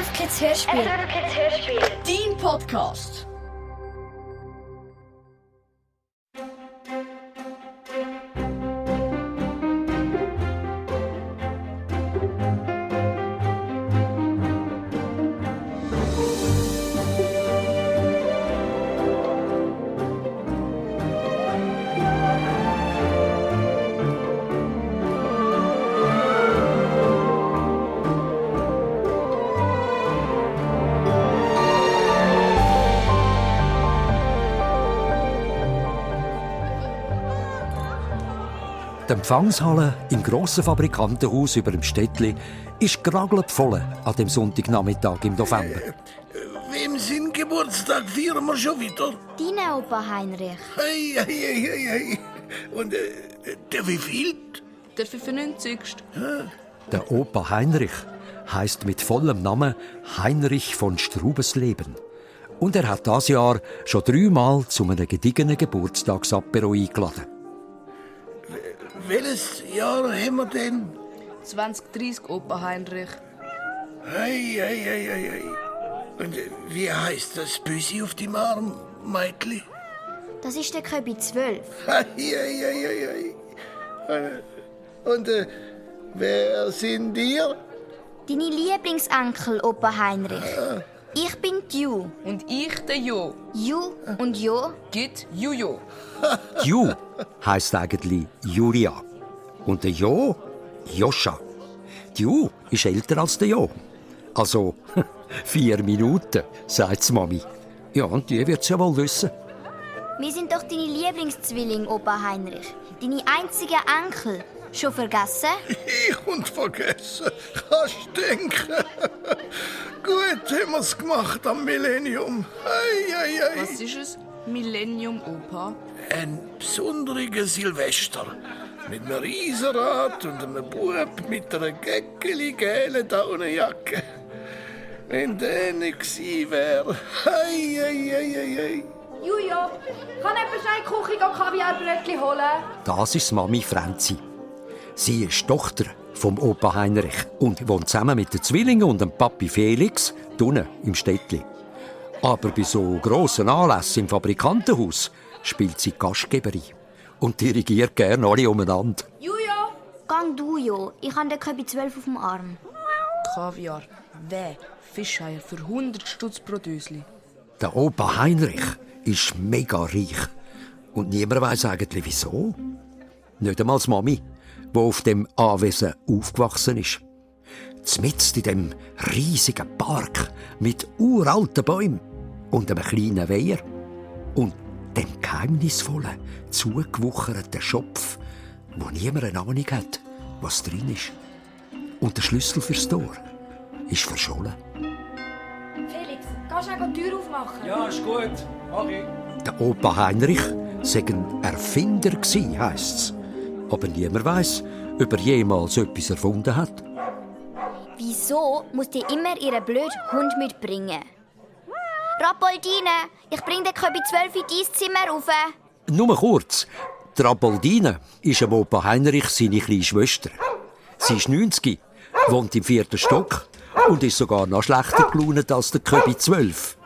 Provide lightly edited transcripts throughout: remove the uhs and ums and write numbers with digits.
SRF Kids Hörspiel. Dein Podcast. Die Empfangshalle im grossen Fabrikantenhaus über dem Städtli ist geraggelt voll an dem Sonntagnachmittag im November. Wem sein Geburtstag feiern wir schon wieder? Deine Opa Heinrich. Hey. Und der wie viel? Der 95. Der Opa Heinrich heisst mit vollem Namen Heinrich von Strubensleben. Und er hat dieses Jahr schon 3-mal zu einem gediegenen Geburtstagsapero eingeladen. Welches Jahr haben wir denn? 2030, Opa Heinrich. Hey. Und wie heißt das Büsi auf dem Arm, Meitli? Das ist der Köbi 12. Hey. Und wer sind ihr? Deine Lieblingsenkel, Opa Heinrich. Ich bin Ju. Und ich, der Jo. Ju und Jo. Git Jujo. Ju heisst eigentlich Julia. Und der Jo, Joscha. Die Ju ist älter als der Jo. Also 4 Minuten, sagt die Mami. Ja, und die wird es ja wohl wissen. Wir sind doch deine Lieblingszwillinge, Opa Heinrich. Deine einzigen Enkel. Schon vergessen? Ich und vergessen. Kannst du denken? Gut haben wir's gemacht am Millennium. Hey. Was ist es? Millennium, Opa? Ein besonderer Silvester. Mit einem Riesenrad und einem Bub mit einer geckeli-gelben Daunenjacke. Wenn der nicht gewesen wäre. Hey. Jujo, kann jemand schnell in die Küche Kaviarbrötchen holen? Das ist Mami Franzi. Sie ist Tochter vom Opa Heinrich und wohnt zusammen mit den Zwillingen und dem Papi Felix unten im Städtli. Aber bei so grossen Anlässen im Fabrikantenhaus spielt sie Gastgeberin und dirigiert gerne alle umeinander. Jujo! Gang du, Jo. Ich habe den Köbi 12 auf dem Arm. Kaviar, Fischeier für 100 Stutz pro Dösli. Der Opa Heinrich ist mega reich. Und niemand weiss eigentlich wieso. Nicht einmal die Mami, die auf dem Anwesen aufgewachsen ist. Zmitzt in dem riesigen Park mit uralten Bäumen und einem kleinen Weiher. Und dem geheimnisvollen, zugewucherten Schopf, wo niemand eine Ahnung hat, was drin ist. Und der Schlüssel fürs Tor ist verschollen. Felix, kannst du die Tür aufmachen? Ja, ist gut. Mach ich. Der Opa Heinrich sei ein Erfinder gsi, heisst's. Aber niemand weiss, ob er jemals etwas erfunden hat. Wieso muss die immer ihren blöden Hund mitbringen? Rappoldine, ich bring den Köbi 12 in dein Zimmer rauf. Nur kurz. Die Rappoldine ist dem Opa Heinrich seine kleine Schwester. Sie ist 90, wohnt im 4. Stock und ist sogar noch schlechter gelaunt als der Köbi 12.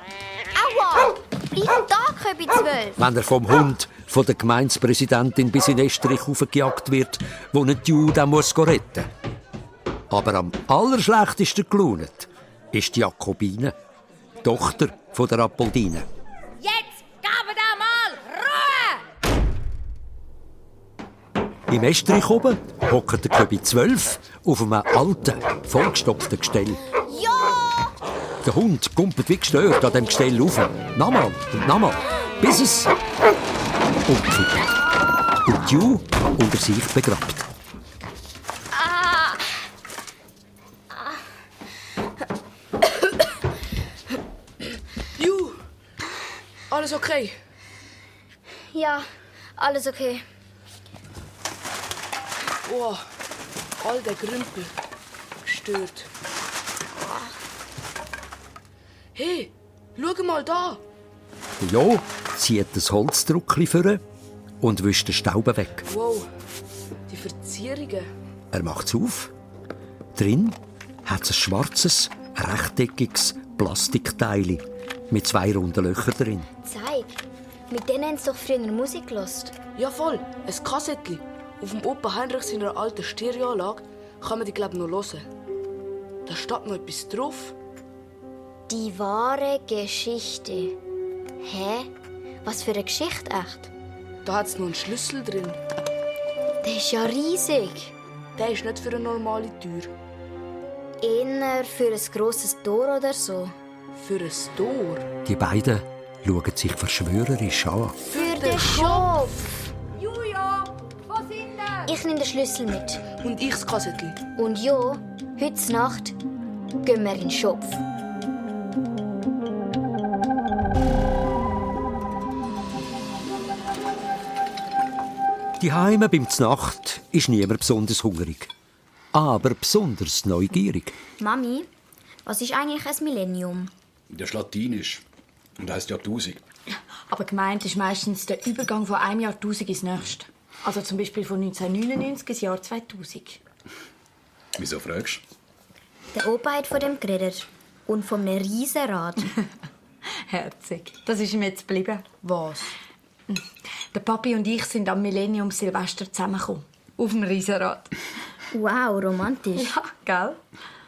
Aua! Bleib da, Köbi 12. Wenn er vom Hund von der Gemeindepräsidentin bis in Estrich aufgejagt wird, wo ihn die Jude retten muss. Aber am allerschlechtesten gelaunt ist die Jakobine, Tochter von der Rappoldine. Jetzt geben da mal Ruhe! Im Estrich oben hockt der Köbi 12 auf einem alten, vollgestopften Gestell. Ja! Der Hund kumpelt wie gestört an dem Gestell rauf. Nochmal und nochmal, bis es umkippt. Und die Ju unter sich begrabt. Ju! Alles okay? Ja, alles okay. Oh, all der Grümpel. Gestört. Hey, schau mal da! Der Jo zieht das Holzdruckli vor und wischt den Staub weg. Wow, die Verzierungen. Er macht es auf. Drin hat es ein schwarzes, rechteckiges Plastikteil mit 2 runden Löchern drin. Zeig, mit denen haben sie doch früher Musik gehört. Ja voll, ein Kassettchen. Auf dem Opa Heinrich seiner alten Stereoanlage kann man die glaube noch hören. Da steht noch etwas drauf. Die wahre Geschichte. Hä? Was für eine Geschichte, echt? Da hat es noch einen Schlüssel drin. Der ist ja riesig. Der ist nicht für eine normale Tür. Eher für ein grosses Tor oder so. Für ein Tor. Die beiden schauen sich verschwörerisch an. Für den Schopf. Julia, wo sind wir? Ich nehme den Schlüssel mit. Und ich das Kassettchen. Und ja, heute Nacht gehen wir in den Schopf. Die Heime beim Znacht ist niemand besonders hungrig, aber besonders neugierig. Mami, was ist eigentlich ein Millennium? Das ist latinisch und heisst Jahrtausend. Aber gemeint ist meistens der Übergang von einem Jahrtausend ins nächste. Also zum Beispiel von 1999 ins Jahr 2000. Wieso fragst du? Der Opa hat von dem geredet. Und von einem Riesenrad. Herzig. Das ist ihm jetzt geblieben. Was? Der Papi und ich sind am Millennium Silvester zusammengekommen. Auf dem Riesenrad. Wow, romantisch. Ja, gell?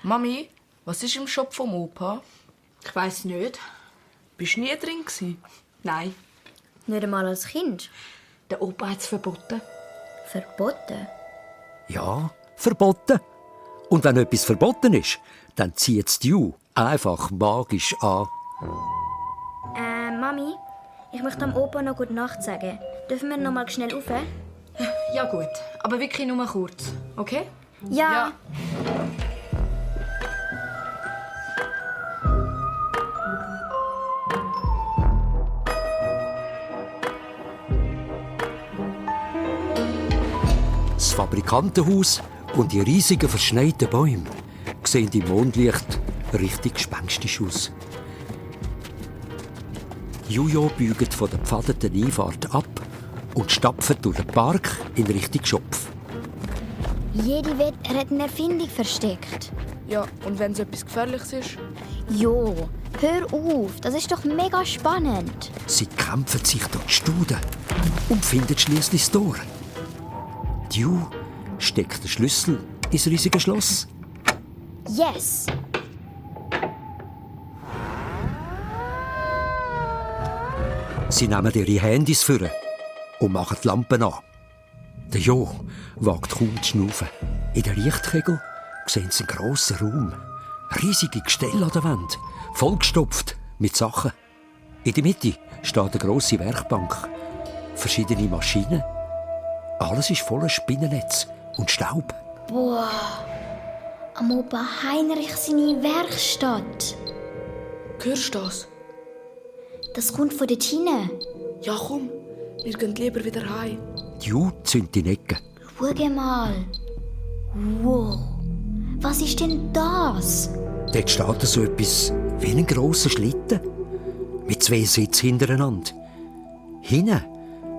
Mami, was ist im Shop vom Opa? Ich weiss nicht. Bist du nie drin gewesen? Nein. Nicht einmal als Kind. Der Opa hat es verboten. Verboten. Ja, verboten. Und wenn etwas verboten ist, dann zieht es die einfach magisch an. Mami, ich möchte am Opa noch gute Nacht sagen. Dürfen wir noch mal schnell rauf? Ja gut, aber wirklich nur kurz, okay? Ja. Das Fabrikantenhaus und die riesigen verschneiten Bäume sehen im Mondlicht richtig gespenstisch aus. Jujo biegt von der pfadeten Einfahrt ab und stapft durch den Park in Richtung Schopf. Jede Wette hat eine Erfindung versteckt. Ja, und wenn es etwas Gefährliches ist? Jo, hör auf, das ist doch mega spannend. Sie kämpfen sich durch die Staude und finden schließlich das Tor. Ju steckt den Schlüssel ins riesige Schloss. Yes! Sie nehmen ihre Handys vor und machen die Lampen an. Der Jo wagt kaum zu schnaufen. In der Lichtkegel sehen sie einen grossen Raum. Riesige Gestelle an der Wand, vollgestopft mit Sachen. In der Mitte steht eine grosse Werkbank. Verschiedene Maschinen. Alles ist voller Spinnennetz und Staub. Boah, am Opa Heinrich seine Werkstatt. Hörst du das? Das kommt von dort hinten. Ja komm, wir gehen lieber wieder heim. Die Ju zündet in die Ecke. Schau mal. Wow, was ist denn das? Dort steht so etwas wie ein grosser Schlitten. Mit 2 Sitzen hintereinander. Hinten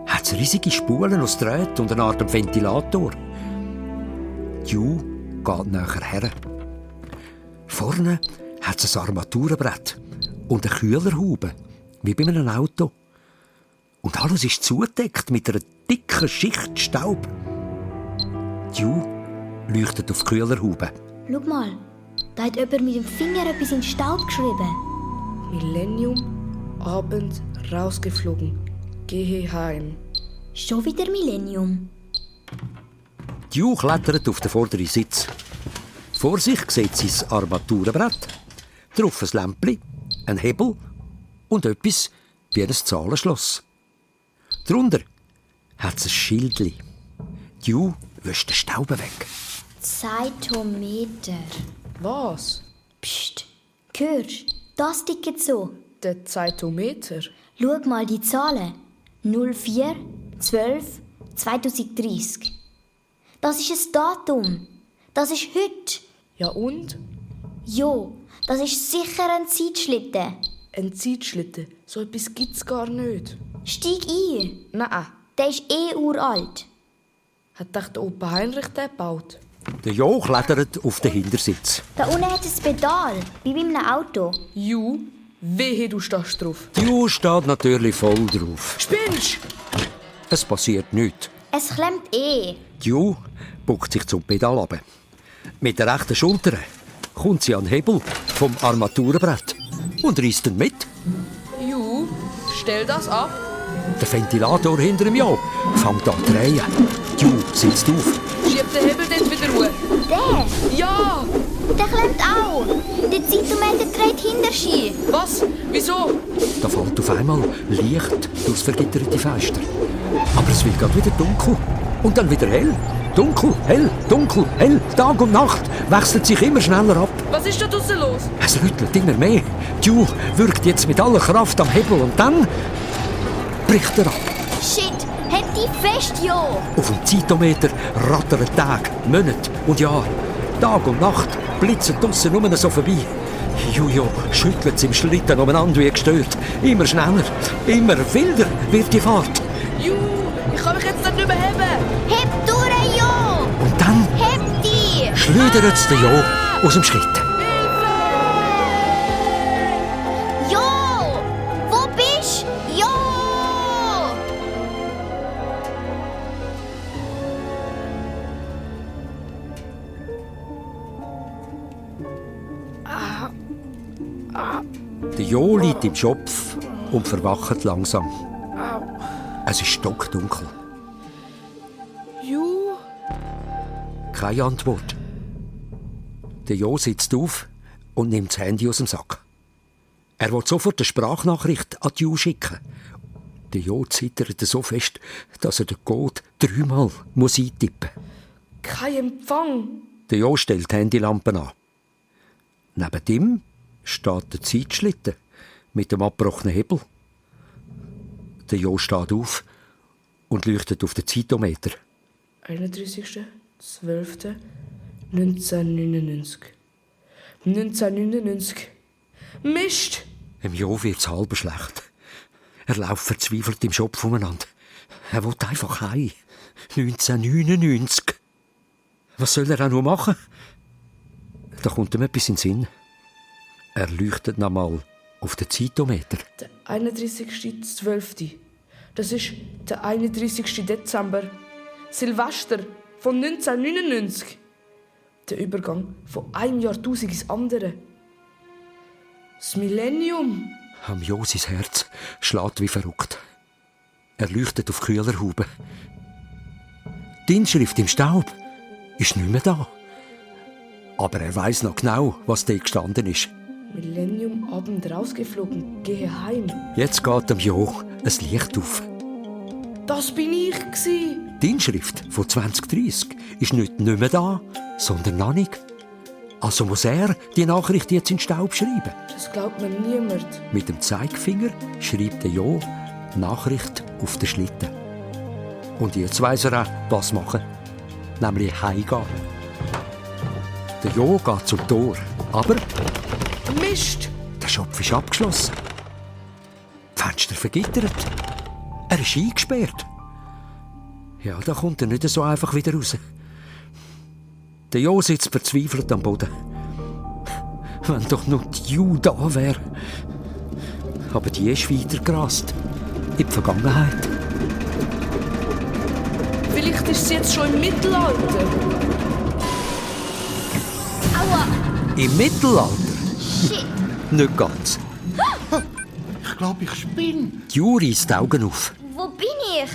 hat es riesige Spulen aus Draht und eine Art Ventilator. Die Ju geht näher her. Vorne hat es ein Armaturenbrett und eine Kühlerhaube, wie bei einem Auto. Und alles ist zugedeckt mit einer dicken Schicht Staub. Die Ju leuchtet auf die Kühlerhaube. Schau mal, da hat jemand mit dem Finger etwas in den Staub geschrieben. Millennium, Abend, rausgeflogen. Gehe heim. Schon wieder Millennium. Die Ju klettert auf den vorderen Sitz. Vor sich sieht sie das Armaturenbrett, drauf ein Lämpchen, ein Hebel und etwas wie ein Zahlenschloss. Darunter hat es ein Schildli. Die Ju wäscht den Staub weg. Zeitometer. Was? Psst, hörst du? Das tickt so. Der Zeitometer? Schau mal die Zahlen. 04, 12, 2030. Das ist ein Datum. Das ist heute. Ja und? Jo, das ist sicher ein Zeitschlitten. Ein Zeitschlitten. So etwas gibt's gar nicht. Steig ein. Nein. Der ist uralt. Hat doch der Opa Heinrich den gebaut? Der Jo klettert auf den Hintersitz. Da unten hat es ein Pedal, wie bei einem Auto. Ju, wehe, du stehst drauf. Der Jo steht natürlich voll drauf. Spinnst! Es passiert nichts. Es klemmt eh. Die Jo buckt sich zum Pedal runter. Mit der rechten Schulter kommt sie an den Hebel vom Armaturenbrett und reißt ihn mit. Ju, stell das ab. Der Ventilator hinter ihm Jo fängt an zu drehen. Die Jo sitzt auf. Schieb den Hebel dort wieder ruhig. Der, Ja! der klemmt auch. Der Zeitometer dreht hinter Ski. Was? Wieso? Da fällt auf einmal Licht durchs vergitterte Fenster. Aber es wird gerade wieder dunkel. Und dann wieder hell. Dunkel, hell, dunkel, hell. Tag und Nacht wechselt sich immer schneller ab. Was ist da draussen los? Es rüttelt immer mehr. Die Uhr wirkt jetzt mit aller Kraft am Hebel und dann bricht er ab. Shit, halt dich fest, Jo. Auf dem Zeitometer rattern Tage, Monate und Jahre. Tag und Nacht blitzen draussen nur so vorbei. Jujo schüttelt es im Schlitten umeinander wie gestört. Immer schneller, immer wilder wird die Fahrt. Ju, ich kann mich jetzt nicht mehr heben. Heb durch, Jo. Und dann Heb dich. schleudert es den Jo aus dem Schlitten. Jo, wo bist du? Jo. Der Jo liegt im Schopf und verwacht langsam. Es ist stockdunkel. Ju, Keine Antwort. Der Jo sitzt auf und nimmt das Handy aus dem Sack. Er will sofort eine Sprachnachricht an die Jo schicken. Der Jo zittert so fest, dass er den Code 3-mal eintippen muss. kein Empfang. Der Jo stellt die Handylampe an. Neben ihm steht der Zeitschlitten mit dem abgebrochenen Hebel. Der Jo steht auf und leuchtet auf den Zeitometer. 31.12.1999. 1999. Mist! Dem Jo wird's halb schlecht. Er läuft verzweifelt im Schopf umeinander. Er will einfach heim. 1999. Was soll er auch noch machen? Da kommt ihm etwas in den Sinn. Er leuchtet nochmal auf den Zeitometer. Der 31.12. Das ist der 31. Dezember. Silvester von 1999. Der Übergang von einem Jahrtausend ins andere. Das Millennium. Am Jo sein Herz schlägt wie verrückt. Er leuchtet auf Kühlerhaube. Die Inschrift im Staub ist nicht mehr da. Aber er weiß noch genau, was da gestanden ist. Millennium Abend rausgeflogen, gehe heim. Jetzt geht dem Jo ein Licht auf. Das bin ich gsi. Die Inschrift von 2030 ist nicht mehr da, sondern noch nicht. Also muss er die Nachricht jetzt in den Staub schreiben. Das glaubt mir niemand. Mit dem Zeigefinger schreibt der Jo Nachricht auf den Schlitten. Und jetzt weiss er auch, was machen. Nämlich heimgehen. Der Jo geht zum Tor, aber Mist! der Schopf ist abgeschlossen. Die Fenster vergittert. Er ist eingesperrt. Ja, da kommt er nicht so einfach wieder raus. Der Jo sitzt verzweifelt am Boden. Wenn doch nur die Ju da wäre. Aber die ist weitergerast. In die Vergangenheit. Vielleicht ist sie jetzt schon im Mittelalter. Aua. Im Mittelalter? Shit. Nicht ganz. Ich glaube, ich spinne. Die Ju reißt die Augen auf. Wo bin ich?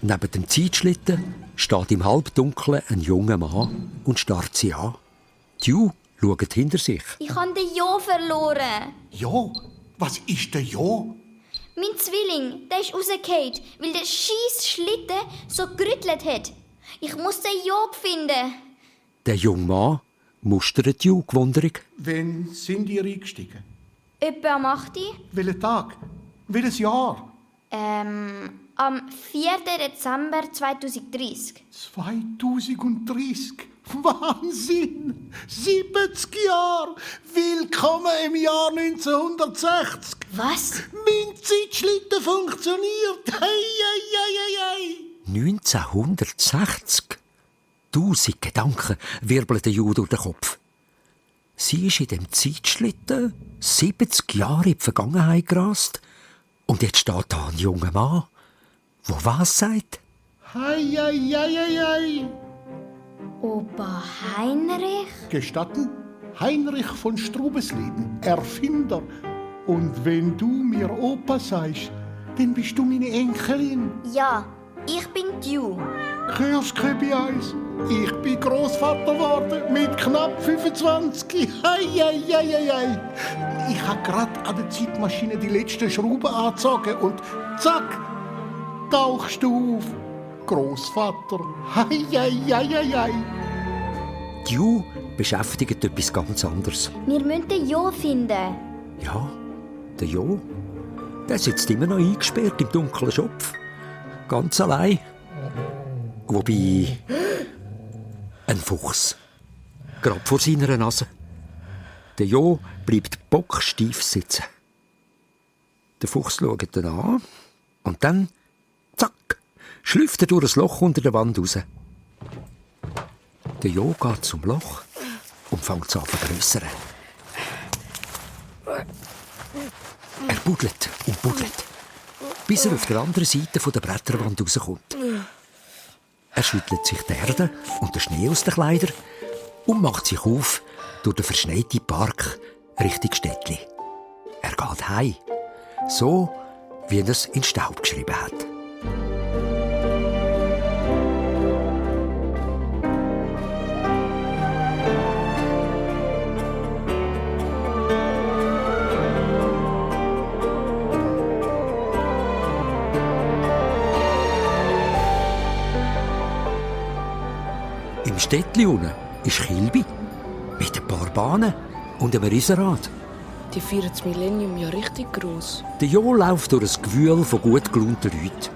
Neben dem Zeitschlitten steht im Halbdunkeln ein junger Mann und starrt sie an. Die Ju schaut hinter sich. Ich habe den Jo verloren. Ja, was ist denn ja? Mein Zwilling, der ist rausgefallen, weil der scheiß Schlitten so gerüttelt hat. Ich muss den Jo finden. Der junge Mann mustert die Ju gewundrig. Wann sind ihr eingestiegen? Etwa am 8. Welchen Tag? Welches Jahr? Am 4. Dezember 2030. 2030. Wahnsinn! 70 Jahre! Willkommen im Jahr 1960! Was? Mein Zeitschlitten funktioniert! Hei, hei, hei, hei, hei. 1960? 1000 Gedanken wirbeln der Ju durch den Kopf. Sie ist in dem Zeitschlitten 70 Jahre in die Vergangenheit gerast und jetzt steht da ein junger Mann, der was sagt? Hei, hei, hei, hei, hei. Opa Heinrich? Gestatten? Heinrich von Strubesleben, Erfinder. Und wenn du mir Opa sagst, dann bist du meine Enkelin. Ja, ich bin Ju. Hörst du bei uns? Ich bin Großvater geworden, mit knapp 25. Hei, hei, hei, hei, hei. Ich habe gerade an der Zeitmaschine die letzten Schrauben angezogen und zack, tauchst du auf. Großvater. Hei, hei, hei, hei, hei. Die Ju beschäftigt etwas ganz anderes. Wir müssen den Jo finden. Ja, der Jo, der sitzt immer noch eingesperrt im dunklen Schopf. Ganz allein. Wobei... ein Fuchs. Gerade vor seiner Nase. Der Jo bleibt bocksteif sitzen. Der Fuchs schaut ihn an und dann, zack, schlüpft er durch ein Loch unter der Wand raus. Der Jo geht zum Loch und fängt es an zu vergrössern. Er buddelt und buddelt, bis er auf der anderen Seite der Bretterwand rauskommt. Er schüttelt sich die Erde und den Schnee aus den Kleidern und macht sich auf durch den verschneiten Park Richtung Städtli. Er geht heim, so wie er es in Staub geschrieben hat. Im Städtli unten ist Kilby mit ein paar Bahnen und einem Riesenrad. Die feiern das Millennium ja richtig gross. Der Jo läuft durch ein Gewühl von gut gelaunten Leuten.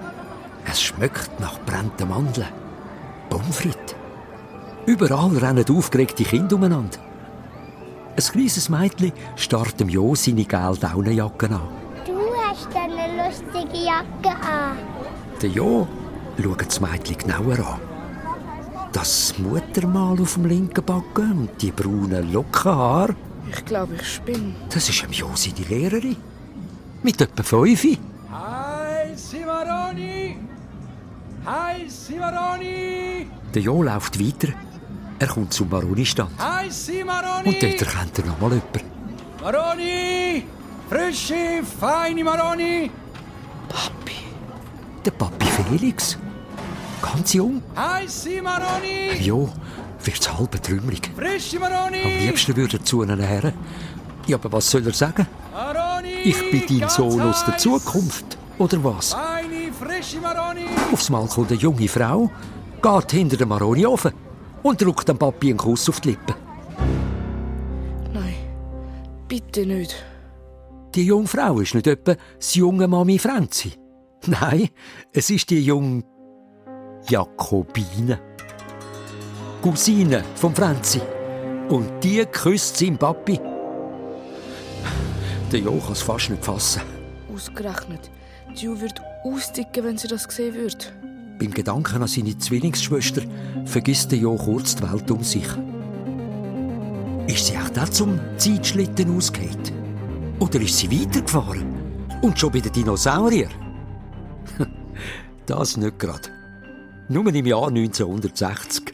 Es schmeckt nach brennten Mandeln, Pommes frites. Überall rennen aufgeregte Kinder umeinander. Ein kleines Mädchen starrt dem Jo seine gelbe Daunenjacke an. Du hast eine lustige Jacke an. Der Jo schaut das Mädchen genauer an. Das Muttermal auf dem linken Backen und die braunen Lockenhaare. Ich glaube, ich spinne. Das ist Jo seine Lehrerin. Mit etwa 5. Hi, Simaroni! Hi, Simaroni! Der Jo läuft weiter. Er kommt zum Maroni-Stand. Hi, Simaroni! Und dort erkennt er nochmal jemanden. Maroni! Frische, feine Maroni! Papi. Der Papi Felix. Ganz jung. Hi, Simaroni! Jo wird's halb trümmelig. Frische Maroni! Am liebsten würde er zu ihnen her. Ja, aber was soll er sagen? Maroni! Ich bin dein ganz Sohn aus der heiß. Zukunft. Oder was? Feine, frische Maroni! Aufs Mal kommt eine junge Frau, geht hinter dem Maroni-Ofen und drückt dem Papi einen Kuss auf die Lippen. Nein, bitte nicht. Die junge Frau ist nicht etwa das junge Mami Franzi. Nein, es ist die junge Jakobine. Cousine von Franzi. Und die küsst seinen Papi. Der Jo kann es fast nicht fassen. Ausgerechnet. Die Ju wird austicken, wenn sie das sehen würde. Beim Gedanken an seine Zwillingsschwester vergisst der Jo kurz die Welt um sich. Ist sie auch da zum Zeitschlitten ausgeht? Oder ist sie weitergefahren? Und schon bei den Dinosauriern? Das nicht gerade. Nur im Jahr 1960.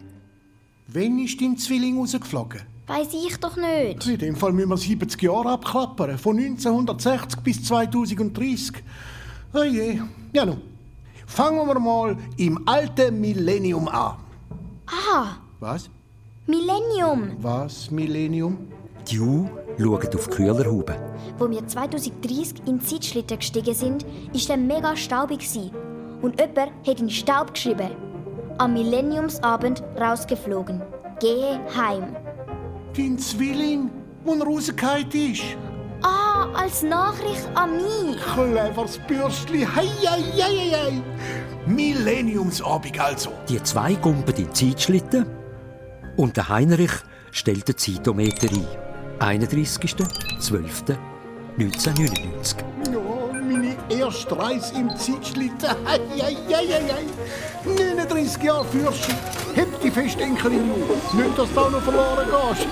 Wann ist dein Zwilling rausgeflogen? Weiss ich doch nicht. In dem Fall müssen wir 70 Jahre abklappern. Von 1960 bis 2030. Oh je. Ja nun. Fangen wir mal im alten Millennium an. Ah, Was? Millennium. Was, Millennium? Die Ju schaut auf die Kühlerhaube. Wo wir 2030 in den Zeitschlitten gestiegen sind, war der mega staubig. Und jemand hat in Staub geschrieben. Am Millenniumsabend rausgeflogen. Gehe heim. Dein Zwilling, wo er rausgefallen ist. Ah, als Nachricht an mich. Cleveres Bürstli. Hei, hei, hei, hei. Millenniumsabend also. Die zwei gumpen in die Zeitschlitten und der Heinrich stellt den Zeitometer ein. 31.12.1999. Ja, meine erste Reise im Zeitschlitten. 39 Jahre Führerschein. Heb dich fest, Enkelin Ju. Nicht, dass du auch noch verloren gehst.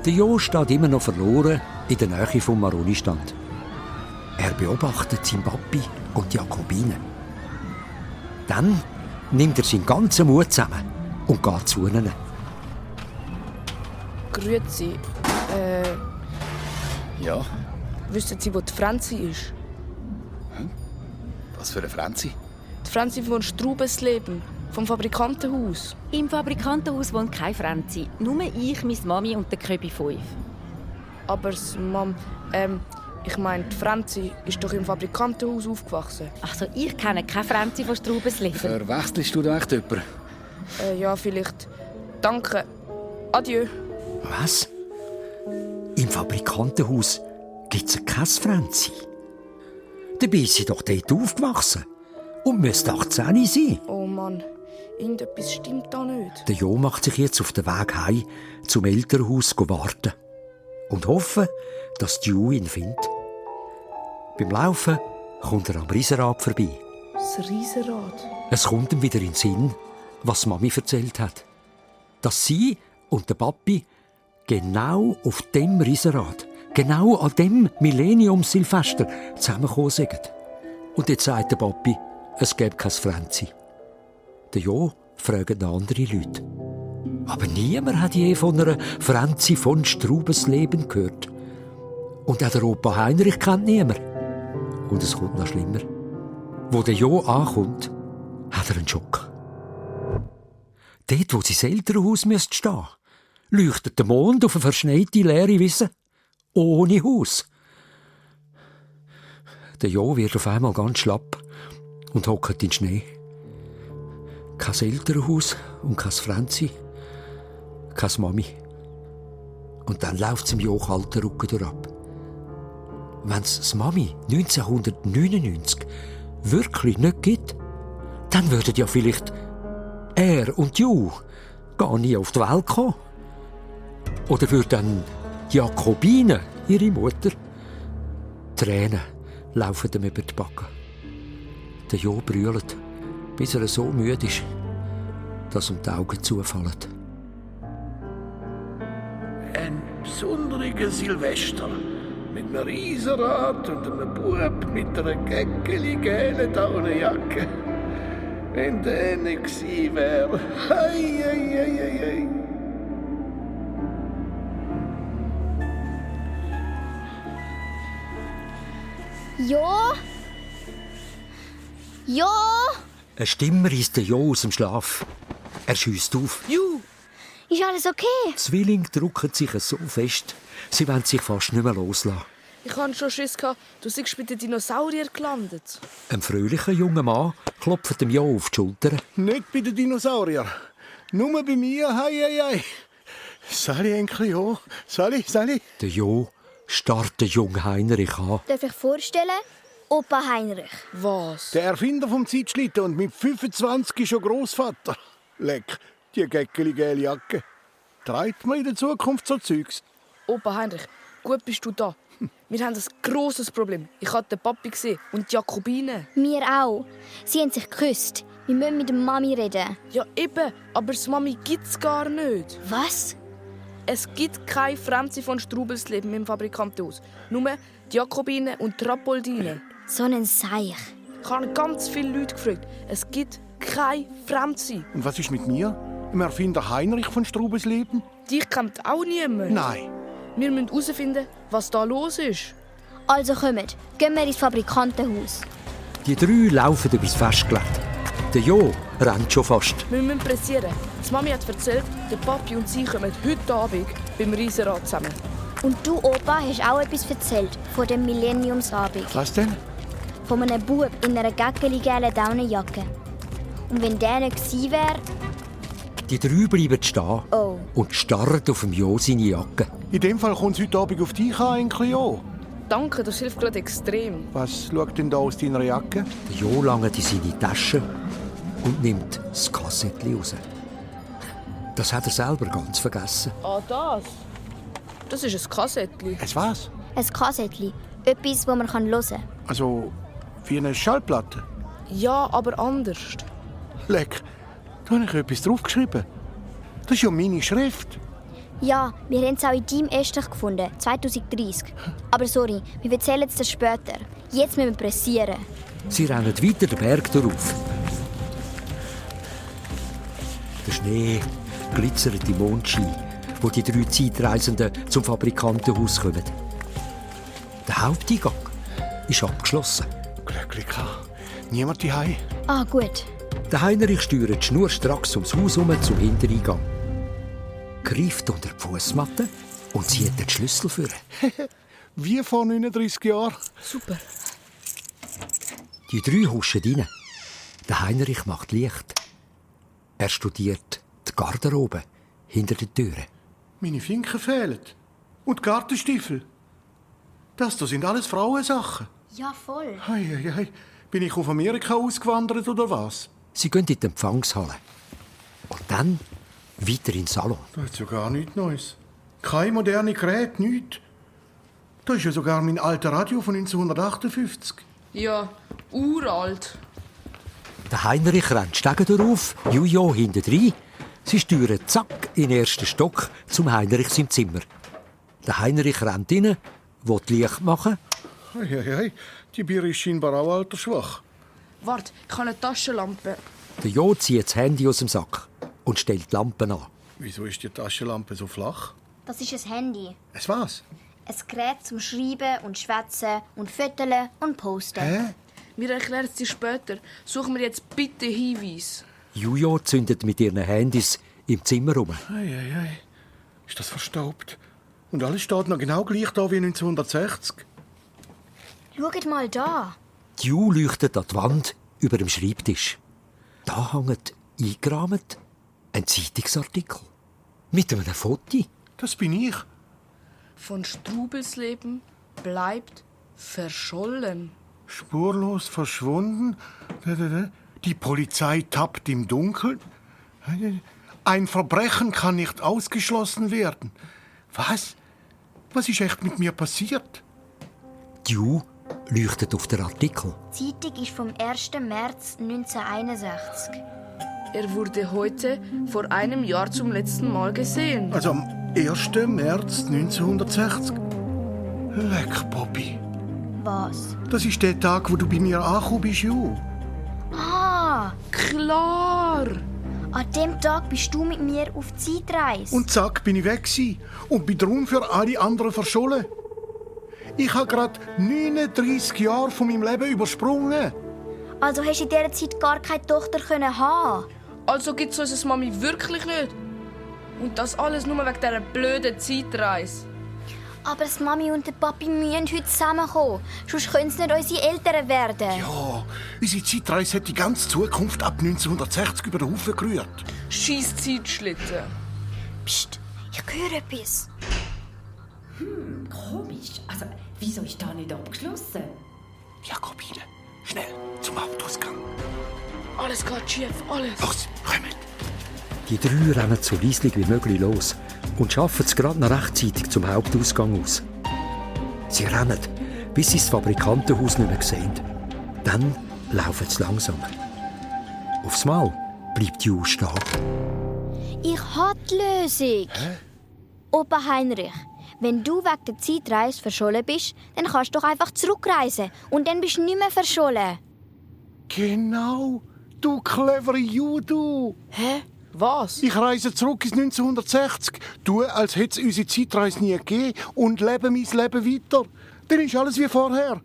Der Jo steht immer noch verloren in der Nähe vom Maroni-Stand. Er beobachtet seinen Papi und die Jakobine. Dann nimmt er seinen ganzen Mut zusammen und geht zu ihnen. Grüezi. Ja, Wissen Sie, wo die Franzi ist? was für eine Franzi? Die Franzi von Strubensleben, vom Fabrikantenhaus. Im Fabrikantenhaus wohnt keine Franzi. Nur ich, meine Mami und der Köbi 5. Aber Mom, ich meine, die Franzi ist doch im Fabrikantenhaus aufgewachsen. Also ich kenne keine Franzi von Strubensleben. Verwechselst du da echt jemanden? Ja, vielleicht. Danke. Adieu. Was? Im Fabrikantenhaus gibt es keine Franzi. Dabei ist sie doch dort aufgewachsen und müsste 18 sein. Oh Mann, irgendetwas stimmt da nicht. Der Jo macht sich jetzt auf den Weg heim zum Elternhaus warten und hoffen, dass die Ju ihn findet. Beim Laufen kommt er am Riesenrad vorbei. Das Riesenrad. Es kommt ihm wieder in den Sinn, was Mami erzählt hat. Dass sie und der Papi genau auf dem Riesenrad, genau an dem Millennium-Silvester zusammengekommen sind. Und jetzt sagt der Papi, es gäbe kein Franzi. Der Jo fragt andere Leute. Aber niemand hat je von einer Franzi von Strubensleben gehört. Und auch der Opa Heinrich kennt niemand. Und es kommt noch schlimmer. Wo der Jo ankommt, hat er einen Schock. Dort, wo sein Elternhaus stehen müsste, leuchtet der Mond auf eine verschneite, leere Wiese. Ohne Haus. Der Jo wird auf einmal ganz schlapp und hockt in den Schnee. Kein Elternhaus und kein Franzi, keine Mami. Und dann läuft es im Jo kalten Rücken durchab. Wenn es das Mami 1999 wirklich nicht gibt, dann würden ja vielleicht er und Ju gar nie auf die Welt kommen. Oder würde dann Jakobine, ihre Mutter, Tränen laufen ihm über die Backen. Der Jo brüllt, bis er so müde ist, dass ihm die Augen zufallen. Ein besonderes Silvester. Mit einem Riesenrad und einem Bub mit einer geckeli-gelben Daunenjacke. Wenn der nicht gewesen wäre. Hei, hei, hei, hei, hei. Ja? Ja? Eine Stimme reißt den Jo aus dem Schlaf. Er schiesst auf. Ju! Ist alles okay? Die Zwillinge drücken sich so fest, sie wollen sich fast nicht mehr loslassen. Ich hatte schon Schiss, du seist bei den Dinosauriern gelandet. Ein fröhlicher junger Mann klopft dem Jo auf die Schulter. Nicht bei den Dinosauriern. Nur bei mir, hei, hei, hei. Sali, Enkel Jo. Sali. Der Jo starrt den jungen Heinrich an. Darf ich vorstellen? Opa Heinrich. Was? Der Erfinder vom Zeitschlitten und mit 25 schon Großvater. Leck, die geckeli-gelbe Jacke. Treibt man in der Zukunft so Zeugs? Opa Heinrich, gut bist du da. Wir haben ein grosses Problem. Ich habe den Papi gesehen und die Jakobine. Wir auch. Sie haben sich geküsst. Wir müssen mit der Mami reden. Ja, eben. Aber das Mami gibt's gar nicht. Was? Es gibt keine Franzi von Strubensleben im Fabrikantenhaus. Nur die Jakobine und die Rappoldine. So ein Seich. Ich habe ganz viele Leute gefragt. Es gibt keine Franzi. Und was ist mit mir? Dem Erfinder Heinrich von Strubensleben? Dich kennt auch niemand. Nein. Wir müssen herausfinden, was da los ist. Also kommt, gehen wir ins Fabrikantenhaus. Die drei laufen bis festgelegt. Der Jo rennt schon fast. Wir müssen pressieren. Die Mami hat erzählt, der Papi und sie kommen heute Abend beim Riesenrad zusammen. Und du, Opa, hast auch etwas erzählt von dem Millenniumsabend. Was denn? Von einem Bub in einer geckeli-gelben Daunenjacke. Und wenn der nicht gewesen wäre... Die drei bleiben stehen Oh. und starren auf dem Jo seine Jacke. In dem Fall kommt es heute Abend auf dich an, Enkel Jo. danke, das hilft gerade extrem. Was schaut denn da aus deiner Jacke? Der Jo langt in seine Tasche und nimmt das Kassettchen raus. Das hat er selber ganz vergessen. Ah, das? Das ist ein Kassettchen. Es was? Ein Kassettchen. Etwas, das man hören kann. Also, wie eine Schallplatte? Ja, aber anders. Leck, da habe ich etwas draufgeschrieben. Das ist ja meine Schrift. Ja, wir haben es auch in deinem Estrich gefunden, 2030. Aber sorry, wir erzählen es dir später. Jetzt müssen wir pressieren. Sie rennen weiter den Berg darauf. Der Schnee glitzert im Mondschein, wo die 3 Zeitreisenden zum Fabrikantenhaus kommen. Der Haupteingang ist abgeschlossen. Glücklich. Niemand daheim. Ah, gut. Der Heinrich steuert schnurstracks ums Haus herum zum Hintereingang. Greift unter die Fußmatte und zieht den Schlüssel vor. Wie vor 39 Jahren. Super. Die 3 huschen rein. Der Heinrich macht Licht. Er studiert die Garderobe hinter den Türen. Meine Finken fehlen. Und die Gartenstiefel. Das sind alles Frauensachen. Ja, voll. Hei. Bin ich auf Amerika ausgewandert oder was? Sie gehen in die Empfangshalle. Und dann weiter in den Salon. Da ist ja gar nichts Neues. Keine moderne Geräte, nichts. Da ist ja sogar mein alter Radio von 1958. Ja, uralt. Der Heinrich rennt Stege darauf, Jujo hintendrein. Sie steuern zack in den ersten Stock zum Heinrich im Zimmer. Der Heinrich rennt rein, will Licht machen. Hei. Die Bier ist scheinbar auch altersschwach. Warte, ich habe eine Taschenlampe. Der Jo zieht das Handy aus dem Sack und stellt die Lampe an. Wieso ist die Taschenlampe so flach? Das ist ein Handy. Es was? Ein Gerät zum Schreiben und Schwätzen und Foteln und Posten. Hä? Wir erklären es dir später. Suchen wir jetzt bitte Hinweise. Jujo zündet mit ihren Handys im Zimmer rum. Hei. Ist das verstaubt? Und alles steht noch genau gleich da wie 1960. Schaut mal da. Die Ju leuchtet an die Wand über dem Schreibtisch. Da hängt eingerahmt ein Zeitungsartikel mit einem Foto. Das bin ich. Von Strubelsleben bleibt verschollen. Spurlos verschwunden. Die Polizei tappt im Dunkeln. Ein Verbrechen kann nicht ausgeschlossen werden. Was? Was ist echt mit mir passiert? Die Ju leuchtet auf den Artikel. Die Zeitung ist vom 1. März 1961. Er wurde heute vor einem Jahr zum letzten Mal gesehen. Also am 1. März 1960. Leck, Bobby. Was? Das ist der Tag, wo du bei mir angekommen bist, Ju. Ah, Klar! an dem Tag bist du mit mir auf Zeitreise. Und zack, bin ich weg gewesen und bin darum für alle anderen verschollen. Ich habe gerade 39 Jahre von meinem Leben übersprungen. Also hast du in dieser Zeit gar keine Tochter haben. Also gibt es unsere Mami wirklich nicht? Und das alles nur wegen dieser blöden Zeitreise. Aber die Mami und der Papi müssen heute zusammenkommen. Sonst können es nicht unsere Eltern werden. Ja, unsere Zeitreise hat die ganze Zukunft ab 1960 über den Haufen gerührt. Scheiss Zeitschlitten. Psst, ich höre etwas. Komisch. Also, wieso ist da nicht abgeschlossen? Jakobine, schnell zum Hauptausgang. Alles geht schief, alles. Los, kommt. Die 3 rennen so leislich wie möglich los und schaffen es gerade noch rechtzeitig zum Hauptausgang aus. Sie rennen, bis sie das Fabrikantenhaus nicht mehr sehen. Dann laufen sie langsam. Aufs Mal bleibt Ju stehen. Ich habe die Lösung. Opa Heinrich, wenn du wegen der Zeitreise verschollen bist, dann kannst du doch einfach zurückreisen und dann bist du nicht mehr verschollen. Genau, du clevere Ju, du. Hä? Was? Ich reise zurück ins 1960, tue, als hätte es unsere Zeitreise nie gegeben und lebe mein Leben weiter. Dann ist alles wie vorher.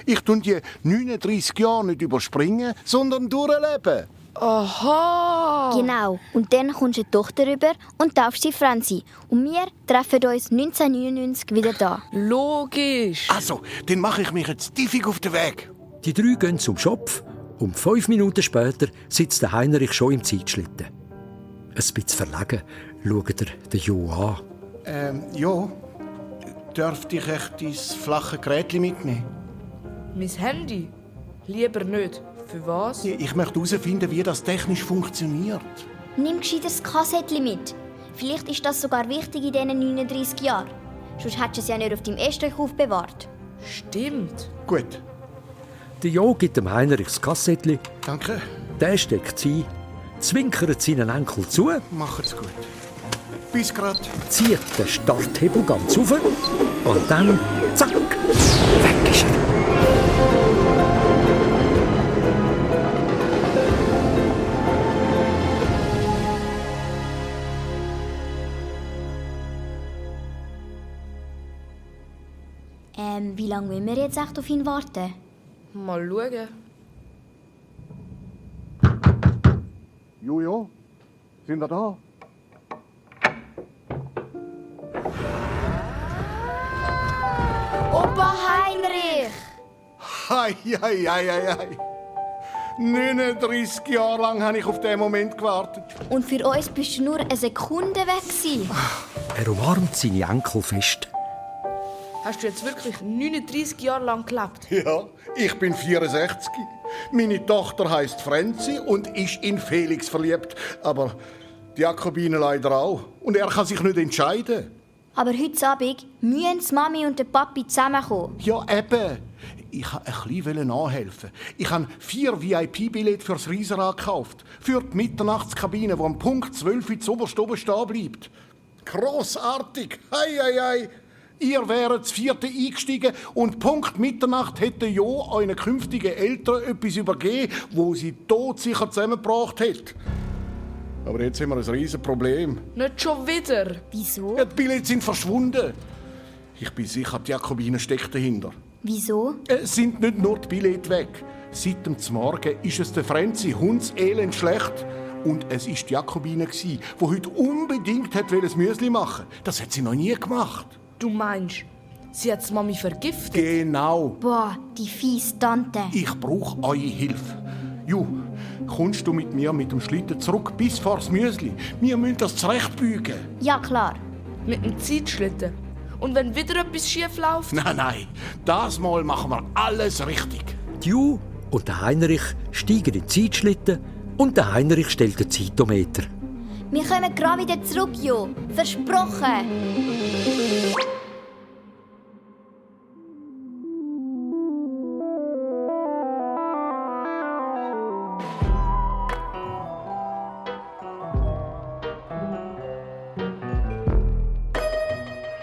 Ich tue die 39 Jahre nicht überspringen, sondern durchleben. Aha! Genau. Und dann kommst du die Tochter rüber und taufst sie Franzi. Und wir treffen uns 1999 wieder da. Logisch. Also, dann mache ich mich jetzt tiefig auf den Weg. Die 3 gehen zum Schopf und 5 Minuten später sitzt der Heinrich schon im Zeitschlitten. Ein bisschen verlegen schaut er den Jo an. Ja. dürfte ich echt dein flache Gerät mitnehmen? Mein Handy? Lieber nicht. Für was? Ich möchte herausfinden, wie das technisch funktioniert. Nimm gescheiter das Kassettchen mit. Vielleicht ist das sogar wichtig in diesen 39 Jahren. Sonst hättest du es ja nicht auf deinem Estrich aufbewahrt. Stimmt. Gut. Der Jo gibt dem Heinrich das Kassettchen. Danke. Der steckt es ein, zwinkert seinen Enkel zu, Macht's gut. Bis grad. zieht den Starthebel ganz auf und dann, zack, weg ist er. Wie lange müssen wir jetzt echt auf ihn warten? Mal schauen. Jojo, sind wir da? Opa Heinrich! Hei, hei, hei, hei, hei. 39 Jahre lang habe ich auf diesen Moment gewartet. Und für uns bist du nur eine Sekunde weg gewesen. Er umarmt seine Enkel fest. Hast du jetzt wirklich 39 Jahre lang gelebt? Ja, ich bin 64. Meine Tochter heisst Franzi und ist in Felix verliebt. Aber die Jakobine leider auch. Und er kann sich nicht entscheiden. Aber heute Abend müssen die Mami und der Papi zusammenkommen. Ja, eben. Ich wollte ein bisschen nachhelfen. Ich habe 4 VIP-Billette fürs Riesenrad gekauft. Für die Mitternachtskabine, die am Punkt 12 Uhr zuoberst oben stehen bleibt. Grossartig! Hei, hei, hei! Ihr wäret das 4. eingestiegen und Punkt Mitternacht hätte Jo euren künftigen Eltern etwas übergeben, wo sie todsicher zusammengebracht hätte. Aber jetzt haben wir ein riesen Problem. Nicht schon wieder. Wieso? Ja, die Billette sind verschwunden. Ich bin sicher, die Jakobine steckt dahinter. Wieso? Es sind nicht nur die Billette weg. Seit dem Morgen ist es der Franzi hundselend schlecht. Und es war die Jakobine, die heute unbedingt das Müsli machen wollte. Das hat sie noch nie gemacht. Du meinst, sie hat die Mami vergiftet? Genau. Boah, die fiese Tante. Ich brauche eure Hilfe. Ju, kommst du mit mir mit dem Schlitten zurück bis vor das Müsli? Wir müssen das zurechtbügen. Ja, klar. Mit dem Zeitschlitten? Und wenn wieder etwas schief läuft? Nein. Das Mal machen wir alles richtig. Die Ju und der Heinrich steigen in den Zeitschlitten und der Heinrich stellt den Zeitometer. Wir kommen gerade wieder zurück, Jo. Versprochen.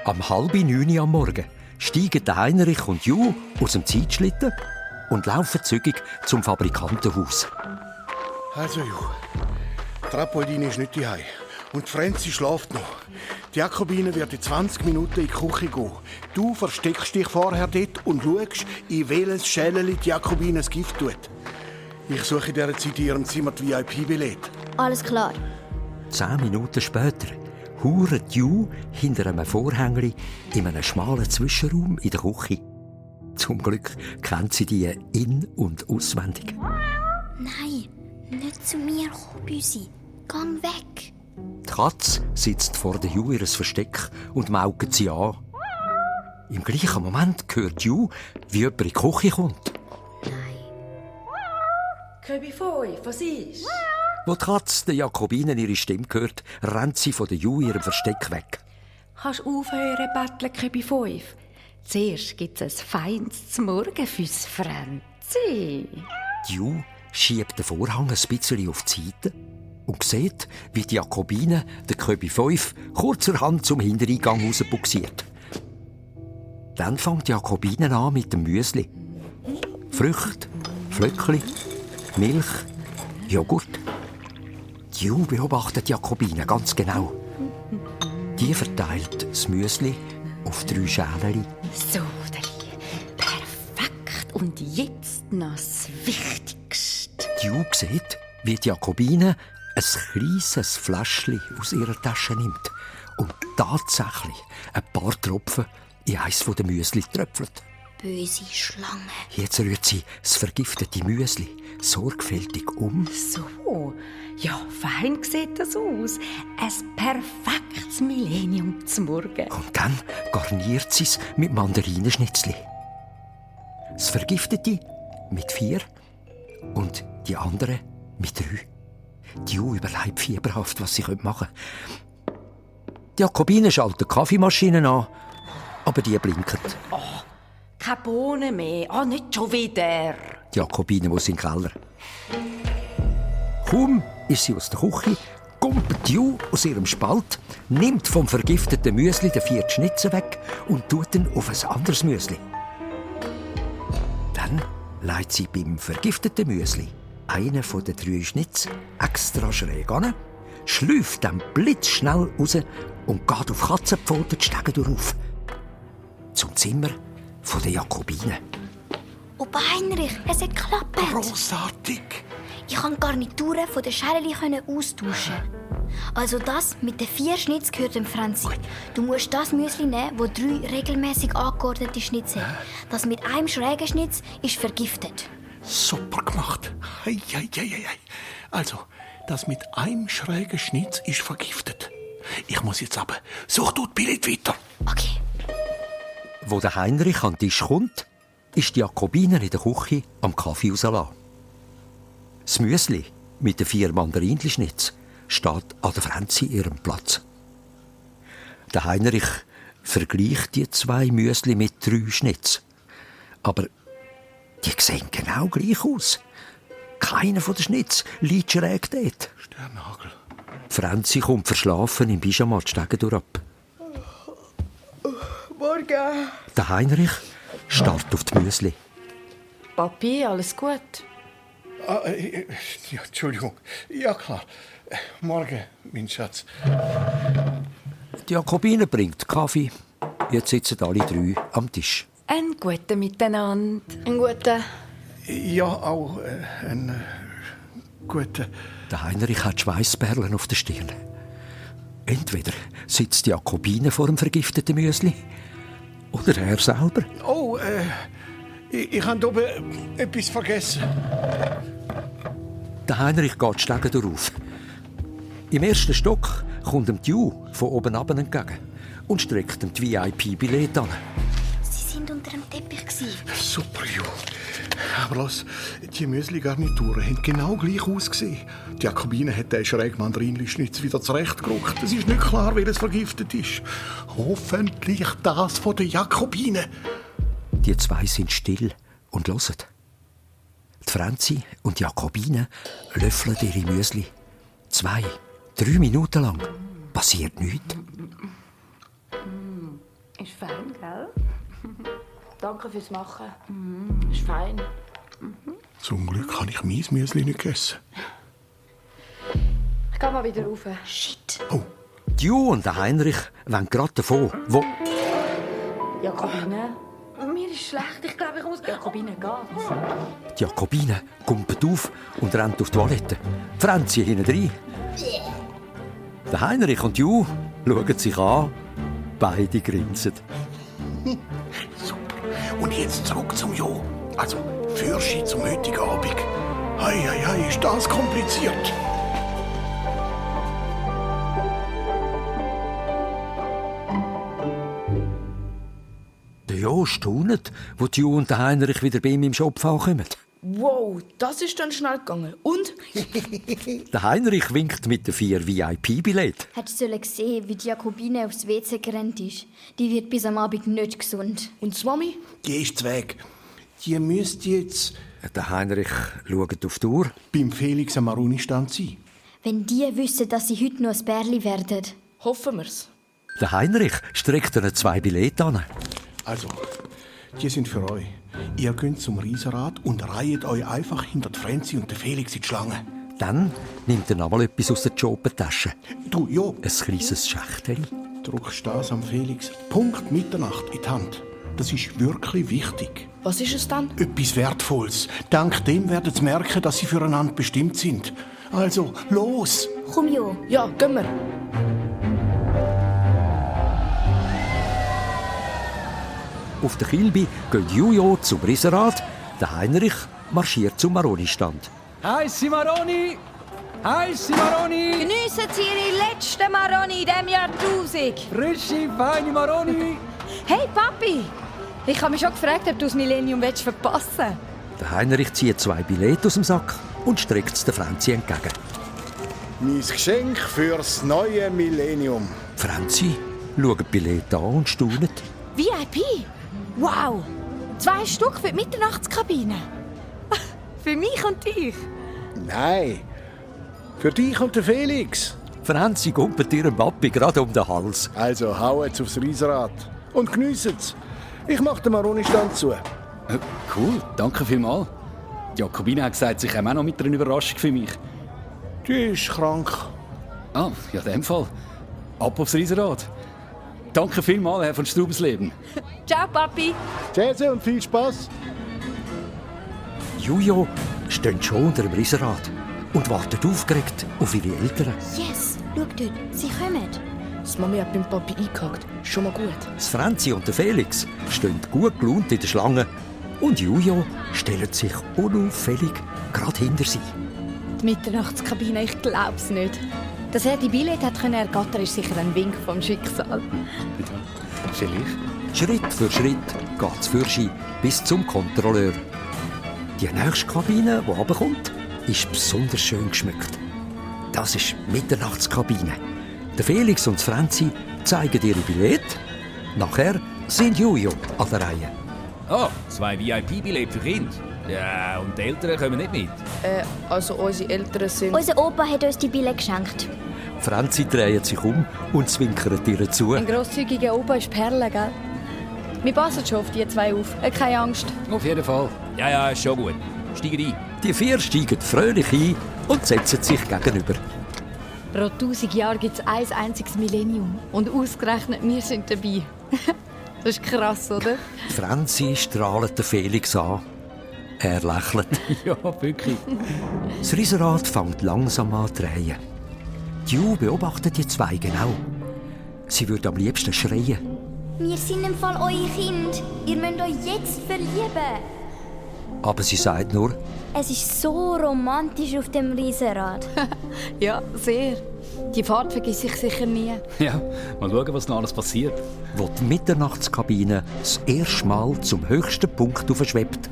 Am 8:30 am Morgen steigen der Heinrich und Ju aus dem Zeitschlitten und laufen zügig zum Fabrikantenhaus. Also, Ju, Trappoldine ist nicht daheim. Und Franzi schläft noch. Die Jakobine wird in 20 Minuten in die Küche gehen. Du versteckst dich vorher dort und schaust, in welches Schälchen die Jakobine das Gift tut. Ich suche in dieser Zeit in ihrem Zimmer die VIP-Billette. Alles klar. 10 Minuten später huren die Ju hinter einem Vorhängli in einem schmalen Zwischenraum in der Küche. Zum Glück kennt sie die in- und auswendig. Nein, nicht zu mir, Büsi. Gang weg. Die Katze sitzt vor der Ju ihres Versteck und maugt sie an. Im gleichen Moment hört Ju, wie jemand in die Küche kommt. Köbi 5, was ist? Wo die Katze der Jakobine ihre Stimme hört, rennt sie von der Ju ihrem Versteck weg. Kannst du aufhören, betteln, Köbi 5? Zuerst gibt es ein feines Morgen fürs Franzi. Die Ju schiebt den Vorhang ein bisschen auf die Seite und sieht, wie die Jakobine den Köbi 5 kurzerhand zum Hintereingang rausbuxiert. Dann fängt die Jakobine an mit dem Müsli. Früchte, Flöckli, Milch, Joghurt. Die Ju beobachtet die Jakobine ganz genau. Die verteilt das Müsli auf 3 Schälchen. So, Deli. Perfekt. Und jetzt noch das Wichtigste. Die Ju sieht, wie die Jakobine ein kleines Fläschchen aus ihrer Tasche nimmt und tatsächlich ein paar Tropfen in eins der Müsli tröpfelt. böse Schlange. Jetzt rührt sie das vergiftete Müsli sorgfältig um. So, ja, fein sieht das aus. Ein perfektes Millennium zum Morgen. Und dann garniert sie es mit Mandarinenschnitzli. Das Vergiftete mit 4 und die andere mit 3. Die überlebt fieberhaft, was sie machen können. Die Jakobine schalten die Kaffeemaschine an, aber die blinken. Oh, keine Bohnen mehr. Nicht schon wieder. Die Jakobine muss in den Keller. Kaum ist sie aus der Küche, kumpelt Ju aus ihrem Spalt, nimmt vom vergifteten Müsli den 4. Schnitzen weg und tut ihn auf ein anderes Müsli. Dann legt sie beim vergifteten Müsli einen von den 3 Schnitz extra schräg an, schläuft dann blitzschnell raus und geht auf Katzenpfoten die Stege durch. Zum Zimmer von der Jakobine. Opa Heinrich, es hat geklappt. Grossartig. Ich konnte die Garnituren von den Schälchen austauschen. Also das mit den 4 Schnitz gehört dem Franzi. Du musst das Müsli nehmen, wo 3 regelmäßig angeordnete Schnitz hat. Das mit einem schrägen Schnitz ist vergiftet. Super gemacht. Hei. Also, das mit einem schrägen Schnitz ist vergiftet. Ich muss jetzt aber. Such du das Billett weiter. Okay. Wo der Heinrich an den Tisch kommt, ist die Jakobine in der Küche am Kaffee rauslassen. Das Müsli mit den 4 Mandarinenschnitz steht an der Franzi ihrem Platz. Der Heinrich vergleicht die 2 Müsli mit 3 Schnitz. Aber die sehen genau gleich aus. Keiner von den Schnitz liegt schräg dort. Sternhagel. Franzi kommt verschlafen im Pyjama die Stege durch ab. Morgen. Der Heinrich starrt auf die Müsli. Papi, alles gut? Ja, Entschuldigung. Ja, klar. Morgen, mein Schatz. Die Jakobine bringt Kaffee. Jetzt sitzen alle 3 am Tisch. Ein guten Miteinander. Ein guter. Ja, auch ein guter. Der Heinrich hat Schweißperlen auf der Stirn. Entweder sitzt die Jakobine vor dem vergifteten Müsli oder er selber. Oh, ich habe oben etwas vergessen. Der Heinrich geht die Stege durch. Im 1. Stock kommt ihm die Ju von oben ab entgegen und streckt ihm die VIP-Billett an. Sie sind unter dem Teppich. Super, Ju. Aber los, die Müsli-Garnituren haben genau gleich ausgesehen. Die Jakobine hat den schrägen Mandarinenschnitz wieder zurechtgerückt. Es ist nicht klar, welches vergiftet ist. Hoffentlich das von der Jakobine. Die 2 sind still und hören. Die Franzi und die Jakobine löffeln ihre Müsli. 2, 3 Minuten lang passiert nichts. Ist fein, gell? Danke fürs Machen. Ist fein. Zum Glück habe ich mein Müsli nicht gegessen. Ich gehe mal wieder rauf. Shit. Oh. Die Ju und der Heinrich wollen gerade davon, wo... Jakobine? Mir ist schlecht. Ich glaube, ich muss... Jakobine, geht's? Die Jakobine kumpelt auf und rennt auf die Toilette. Franzi hinten rein. Der Heinrich und die Ju schauen sich an. Beide grinsen. Super. Und jetzt zurück zum Jo. Also, Fürschi zum heutigen Abend. Hei, ist das kompliziert. Der Jo staunt, wo die Ju und der Heinrich wieder bei ihm im Shop ankommen. Wow, das ist dann schnell gegangen. Und? Der Heinrich winkt mit den 4 VIP-Billetten. Hättest du gesehen, wie die Jakobine aufs WC gerannt ist. Die wird bis am Abend nicht gesund. Und die Mami? Die ist weg. Die müsste jetzt Der Heinrich schaut auf die Uhr. beim Felix am Maruni-Stand sein. Wenn die wüssten, dass sie heute noch ein Bärli werden. Hoffen wir's. Der Heinrich streckt ihnen 2 Billette an. Also, die sind für euch. Ihr geht zum Riesenrad und reiht euch einfach hinter die Franzi und den Felix in die Schlange. Dann nimmt er nochmal etwas aus der Jobentasche. Du, Jo, Ein kleines Schächtchen. drückst das am Felix Punkt Mitternacht in die Hand. Das ist wirklich wichtig. Was ist es dann? Etwas Wertvolles. Dank dem werden sie merken, dass sie füreinander bestimmt sind. Also, los! Komm, Jo. Ja, gehen wir. Auf der Kilby gehen Jujo zum Riesenrad, der Heinrich marschiert zum Maroni-Stand. Heissi Maroni! Heissi Maroni! Geniessen Sie Ihre letzten Maroni in diesem Jahrtausend. Frische, feine Maroni! Hey Papi, ich habe mich schon gefragt, ob du das Millennium verpassen willst. Der Heinrich zieht 2 Billette aus dem Sack und streckt es der Franzi entgegen. Mein Geschenk fürs neue Millennium. Franzi schaut die Billette an und staunt. VIP? Wow! 2 Stück für die Mitternachtskabine. Für mich und dich. Nein, für dich und den Felix. Franzi gumpelt ihrem Papi gerade um den Hals. Also hau jetzt aufs Riesenrad und geniessen's. Ich mach den Maroni-Stand zu. Cool, danke vielmals. Die Jakobine hat gesagt, sie käme auch noch mit einer Überraschung für mich. Die ist krank. Ah, ja, in dem Fall. Ab aufs Riesenrad. Danke vielmals, Herr von Strubensleben. Ciao Papi. Tschüss und viel Spaß. Jujo steht schon unter dem Riesenrad und wartet aufgeregt auf ihre Eltern. Yes, schau dort, sie kommen. Das Mami hat beim Papi eingehakt. Schon mal gut. Das Franzi und der Felix stehen gut gelaunt in der Schlange und Jujo stellt sich unauffällig gerade hinter sie. Die Mitternachtskabine, ich glaub's nicht. Dass er die Billette hat ergattern, ist sicher ein Wink vom Schicksal. Vielleicht. Schritt für Schritt geht's für sie bis zum Kontrolleur. Die nächste Kabine, die runterkommt, ist besonders schön geschmückt. Das ist die Mitternachtskabine. Der Felix und Franzi zeigen ihre Billette. Nachher sind Jujo an der Reihe. Ah, 2 VIP-Billette für Kinder. Ja, und die Eltern kommen nicht mit. Also unsere Eltern sind... Unser Opa hat uns die Billette geschenkt. Franzi dreht sich um und zwinkert ihr zu. Ein grosszügiger Opa ist Perle, gell? Wir passen schon auf die 2 auf. Keine Angst. Auf jeden Fall. Ja, ist schon gut. Steig rein. Die 4 steigen fröhlich ein und setzen sich gegenüber. Pro 1000 Jahre gibt es ein einziges Millennium. Und ausgerechnet wir sind dabei. Das ist krass, oder? Franzi strahlt den Felix an. Er lächelt. Ja, wirklich. Das Riesenrad fängt langsam an zu drehen. Ju beobachtet die 2 genau. Sie würde am liebsten schreien. Wir sind im Fall eure Kind. Ihr müsst euch jetzt verlieben. Aber sie sagt nur, Es ist so romantisch auf dem Riesenrad. Ja, sehr. Die Fahrt vergesse ich sicher nie. Ja, mal schauen, was noch alles passiert. wo die Mitternachtskabine das erste Mal zum höchsten Punkt aufschwebt,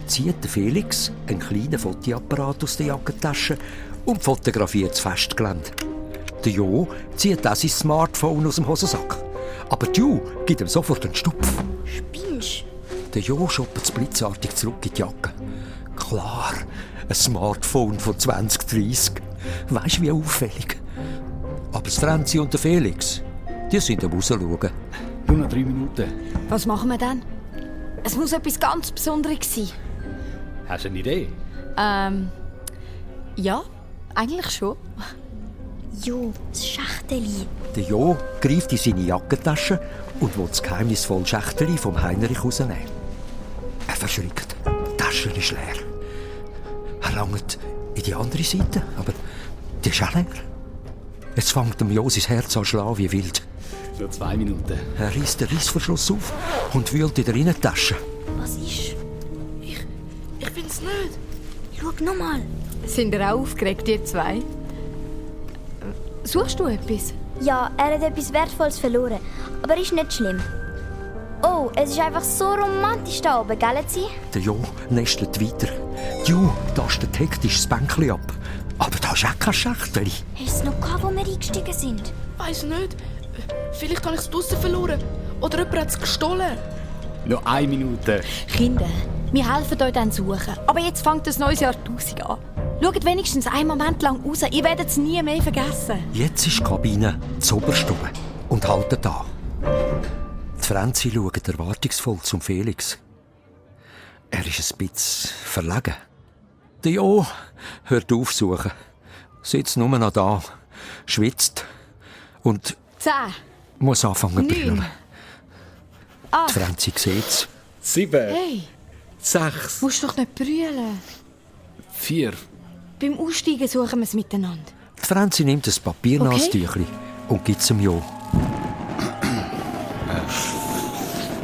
zieht der Felix einen kleinen Fotoapparat aus der Jackentasche und fotografiert das Festgelände. Der Jo zieht auch sein Smartphone aus dem Hosensack. Aber die Ju gibt ihm sofort einen Stupf. Spinnst? Der Jo schuppert blitzartig zurück in die Jacke. Klar, ein Smartphone von 2030. Weisst du, wie auffällig? Aber das Franzi und der Felix, die sind am Rausschauen. Nur noch 3 Minuten. Was machen wir dann? Es muss etwas ganz Besonderes sein. Hast du eine Idee? Ja, eigentlich schon. Jo, das Schachteli. Der Jo greift in seine Jackentasche und will das geheimnisvolle Schächteli vom Heinrich rausnehmen. Er verschrickt. Die Tasche ist leer. Er langt in die andere Seite, aber die ist auch leer. Jetzt fängt dem Jo sein Herz an zu schlagen wie wild. Nur 2 Minuten. Er reißt den Reissverschluss auf und wühlt in der Innentasche. Was ist? Ich find's nicht. Schau nochmal. Sind ihr auch aufgeregt, ihr 2? Suchst du etwas? Ja, er hat etwas Wertvolles verloren. Aber ist nicht schlimm. Oh, es ist einfach so romantisch da oben, gell, Sie? Der Jo nestelt weiter. Die Ju tastet hektisch das Bänkchen ab. Aber da ist auch kein Schächteli. Hast du es noch gehabt, wo wir eingestiegen sind? Weiss nicht. Vielleicht habe ich es draussen verloren. Oder jemand hat es gestohlen. Noch 1 Minute. Kinder, wir helfen euch dann suchen. Aber jetzt fängt das neues Jahrtausend an. Schaut wenigstens einen Moment lang raus. Ihr werdet es nie mehr vergessen. Jetzt ist die Kabine zuoberst oben und haltet an. Die Franzi schaut erwartungsvoll zum Felix. Er ist ein bisschen verlegen. Der Jo hört auf zu suchen. Sitzt nur noch da, schwitzt und 10, muss anfangen zu 9, brüllen. 8. Die Franzi sieht's. 7, Hey, 6, musst doch nicht brüllen. 4. Beim Aussteigen suchen wir es miteinander. Die Franzi nimmt ein Papiernastüchli und gibt es dem Jo.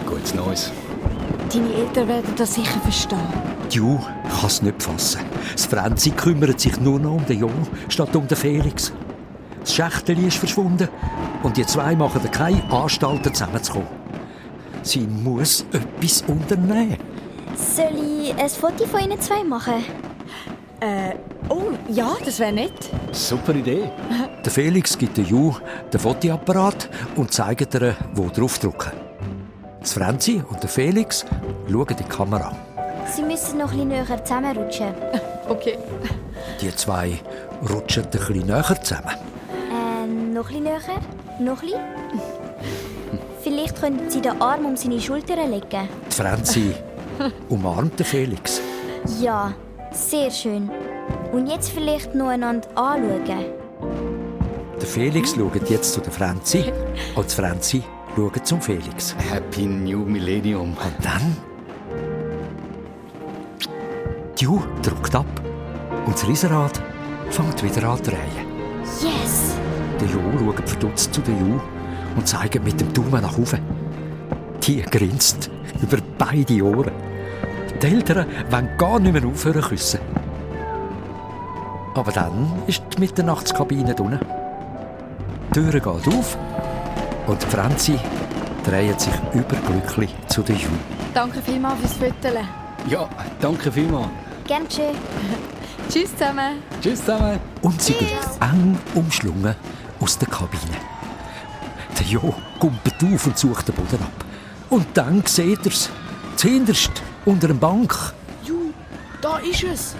Gutes Neues. Deine Eltern werden das sicher verstehen. Die Ju kann es nicht fassen. Das Franzi kümmert sich nur noch um den Jo statt um den Felix. Das Schächteli ist verschwunden und die zwei machen keine Anstalten, zusammenzukommen. Sie muss etwas unternehmen. Soll ich ein Foto von Ihnen zwei machen? Oh, ja, das wäre nett. Super Idee. Der Felix gibt der Ju den Fotoapparat und zeigt ihr, wo draufdrücken. Das Franzi und der Felix schauen in die Kamera. Sie müssen noch ein bisschen näher zusammenrutschen. Okay. Die zwei rutschen ein bisschen näher zusammen. Noch ein bisschen näher. Noch ein bisschen. Vielleicht können Sie den Arm um seine Schultern legen. Die Franzi umarmt den Felix. Ja, sehr schön. Und jetzt vielleicht noch einander anschauen. Der Felix schaut jetzt zu der Franzi und die Franzi schaut zum Felix. Happy New Millennium. Und dann... Die Ju drückt ab und das Riesenrad fängt wieder an zu drehen. Yes! Der Jo schaut verdutzt zu der Ju und zeigt mit dem Daumen nach oben. Die grinst über beide Ohren. Die Eltern wollen gar nicht mehr aufhören zu küssen. Aber dann ist die Mitternachtskabine unten. Die Tür geht auf und Franzi dreht sich überglücklich zu der Ju. Danke vielmals fürs Fotolen. Ja, danke vielmals. Gern geschehen. Tschüss zusammen. Tschüss zusammen. Und sie geht eng umschlungen aus der Kabine. Der Jo kumpelt auf und sucht den Boden ab. Und dann sieht er's. Zuhinterst, unter dem Bank. Ju, da ist es.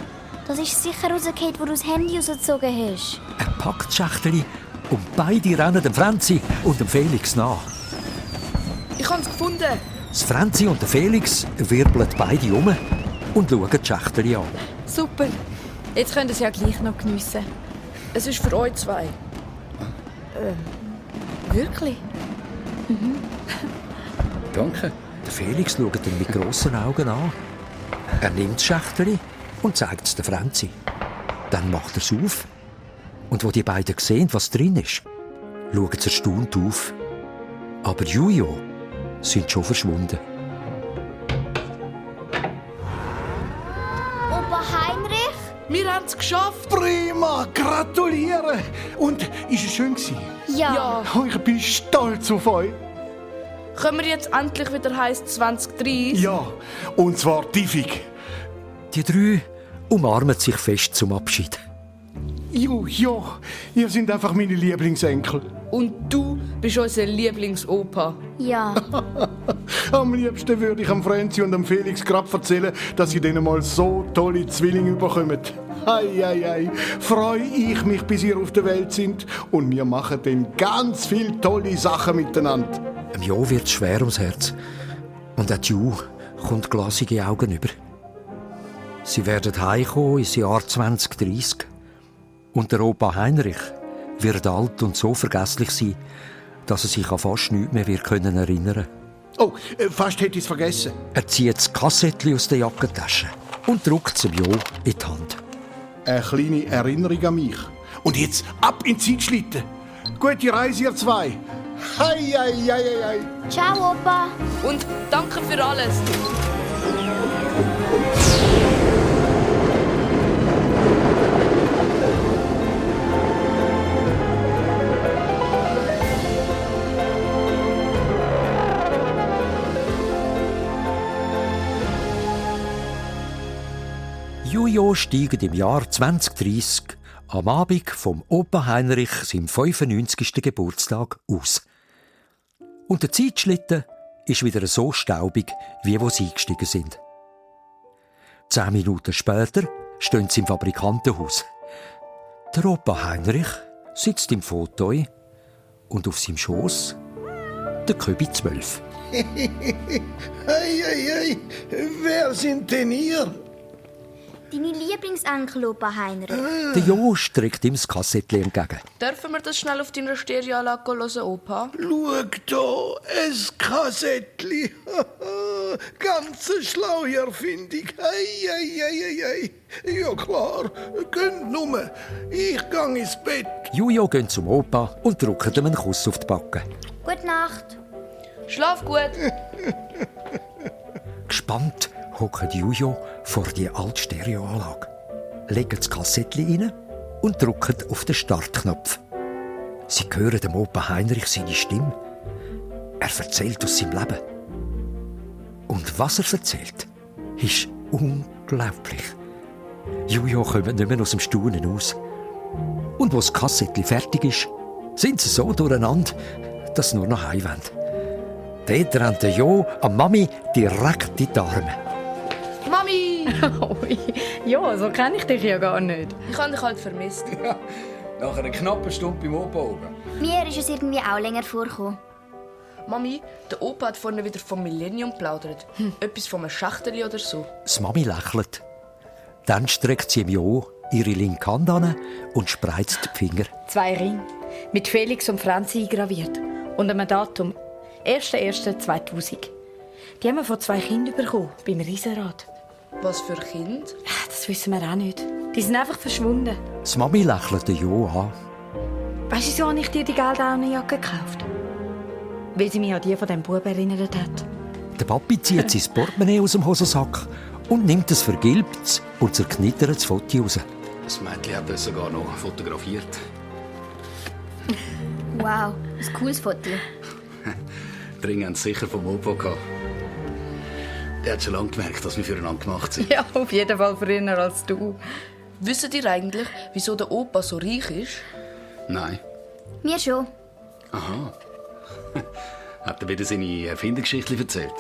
Das ist sicher rausgefallen, wo du das Handy rausgezogen hast. Er packt das Schächteli und beide rennen dem Franzi und dem Felix nach. Ich hab's gefunden. Das Franzi und der Felix wirbeln beide um und schauen das Schächteli an. Super. Jetzt könnt ihr es ja gleich noch geniessen. Es ist für euch zwei. Wirklich? Danke. Der Felix schaut ihn mit grossen Augen an. Er nimmt das Schächteli und zeigt es der Franzi. Dann macht er es auf. Und wo die beiden sehen, was drin ist, schauen sie erstaunt auf. Aber Jujo sind schon verschwunden. Opa Heinrich? Wir haben es geschafft. Prima, gratuliere! Und ist es schön gewesen? Ja. Oh, ich bin stolz auf euch. Können wir jetzt endlich wieder heiß 2030? Ja, und zwar tiefig. Die drei umarmen sich fest zum Abschied. Jo, ja, ihr seid einfach meine Lieblingsenkel. Und du bist unser Lieblingsopa. Ja. Am liebsten würde ich am Franzi und am Felix gerade erzählen, dass sie denen mal so tolle Zwillinge bekommen. Hei, hei, hei. Freue ich mich, bis ihr auf der Welt sind. Und wir machen dann ganz viele tolle Sachen miteinander. Dem Jo wird schwer ums Herz. Und auch die Ju kommt glasige Augen über. Sie werden heimkommen ins Jahr 2030. Und der Opa Heinrich wird alt und so vergesslich sein, dass er sich an fast nichts mehr wird erinnern. Oh, fast hätte ich es vergessen. Er zieht das Kassettchen aus der Jackentasche und drückt es ihm Jo in die Hand. Eine kleine Erinnerung an mich. Und jetzt ab in die Zeitschlitten. Gute Reise, ihr zwei. Hei, hei, hei, hei, hei. Ciao, Opa. Und danke für alles. Jujo steigt im Jahr 2030 am Abend vom Opa Heinrich seinem 95. Geburtstag aus. Und der Zeitschlitten ist wieder so staubig, wie wo sie eingestiegen sind. 10 Minuten später stehen sie im Fabrikantenhaus. Der Opa Heinrich sitzt im Fauteuil und auf seinem Schoß der Köbi 12. Hei, hei, hei. Wer sind denn ihr? Deine Lieblingsenkel, Opa Heinrich. Der Jo streckt ihm das Kassettchen entgegen. Dürfen wir das schnell auf deiner Stereoanlage hören, Opa? Schau da, ein Kassettli. Ganz eine schlaue Erfindung. Hei, hei, hei, hei. Ja klar, geht nur. Ich gang ins Bett. Jujo geht zum Opa und drückt ihm einen Kuss auf die Backe. Gute Nacht. Schlaf gut. Gespannt hockt Jujo vor die alte Stereoanlage, legt das Kassettchen rein und drückt auf den Startknopf. Sie hören dem Opa Heinrich seine Stimme. Er erzählt aus seinem Leben. Und was er erzählt, ist unglaublich. Jujo kommt nicht mehr aus dem Staunen aus. Und als das Kassettchen fertig ist, sind sie so durcheinander, dass sie nur noch heim wollen. Dort rennt Jo an Mami direkt in die Arme. Mami! Ja, so kenne ich dich ja gar nicht. Ich habe dich halt vermisst. Nach einer knappen Stunde beim Opa oben. Mir ist es irgendwie auch länger vorgekommen. Mami, der Opa hat vorhin wieder vom Millennium geplaudert. Etwas von einem Schächteli oder so. Das Mami lächelt. Dann streckt sie ihm Jo ihre linke Hand an und spreizt die Finger. 2 Ringe. Mit Felix und Franzi eingraviert. Und einem Datum. 1.1.2000. Die haben wir von 2 Kindern bekommen, beim Riesenrad. Was für Kind? Das wissen wir auch nicht. Die sind einfach verschwunden. Das Mami lächelt den Jo an. Weißt du, wieso habe ich dir die Geldaunenjacke gekauft? Weil sie mich an die von diesem Bub erinnert hat. Der Papi zieht sein Portemonnaie aus dem Hosensack und nimmt ein vergilbtes und zerknittertes Foto raus. Das Mädchen hat das sogar noch fotografiert. Wow, ein cooles Foto. Die Ringe haben es sicher vom Opa gehabt. Der hat schon lange gemerkt, dass wir füreinander gemacht sind. Ja, auf jeden Fall früher als du. Wisst ihr eigentlich, wieso der Opa so reich ist? Nein. Mir schon. Aha. Hat er wieder seine Erfindergeschichte erzählt?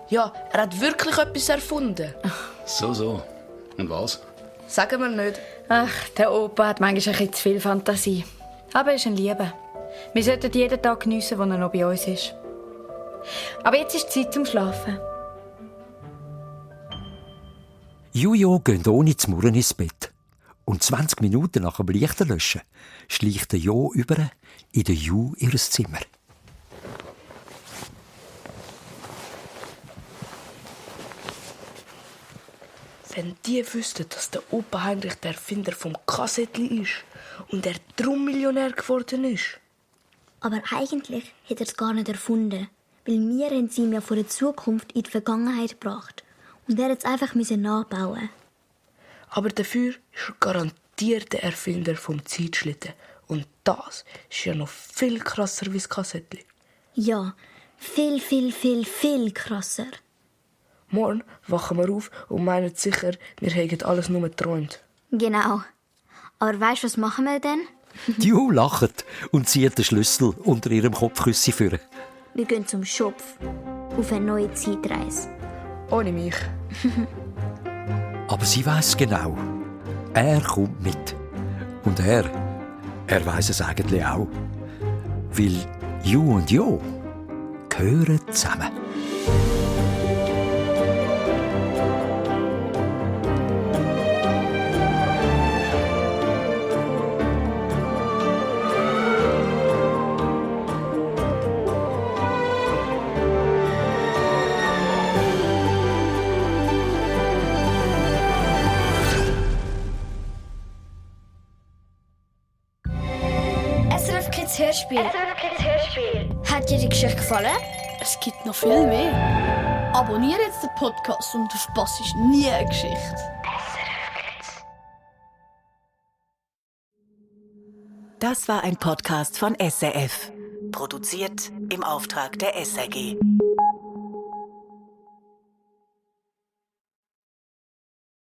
Ja, er hat wirklich etwas erfunden. So. Und was? Sagen wir nicht. Ach, der Opa hat manchmal ein bisschen zu viel Fantasie. Aber er ist ein Lieber. Wir sollten jeden Tag geniessen, wo er noch bei uns ist. Aber jetzt ist Zeit zum Schlafen. Jujo geht ohne zu murren ins Bett. Und 20 Minuten nach dem Lichterlöschen schleicht der Jo über in der Ju ihres Zimmer. Wenn die wüssten, dass der Opa Heinrich der Erfinder vom Kassettli ist und er darum Millionär geworden ist. Aber eigentlich hat er es gar nicht erfunden, weil wir haben sie ihm ja von der Zukunft in die Vergangenheit gebracht. Und er hat es einfach nachbauen. Aber dafür ist er garantiert der Erfinder vom Zeitschlitten. Und das ist ja noch viel krasser wie das Kassettli. Ja, viel, viel, viel, viel krasser. Morgen wachen wir auf und meinen sicher, wir hätten alles nur geträumt. Genau. Aber weißt du, was machen wir denn? Die Ju lacht und zieht den Schlüssel unter ihrem Kopfkissen vor. Wir gehen zum Schopf. Auf eine neue Zeitreise. Ohne mich. Aber sie weiss genau, er kommt mit. Und er weiss es eigentlich auch. Weil Ju und Jo gehören zusammen. SRF Kids Hörspiel. Hat dir die Geschichte gefallen? Es gibt noch viel mehr. Abonniere jetzt den Podcast und du verpasst nie eine Geschichte. Das war ein Podcast von SRF. Produziert im Auftrag der SRG.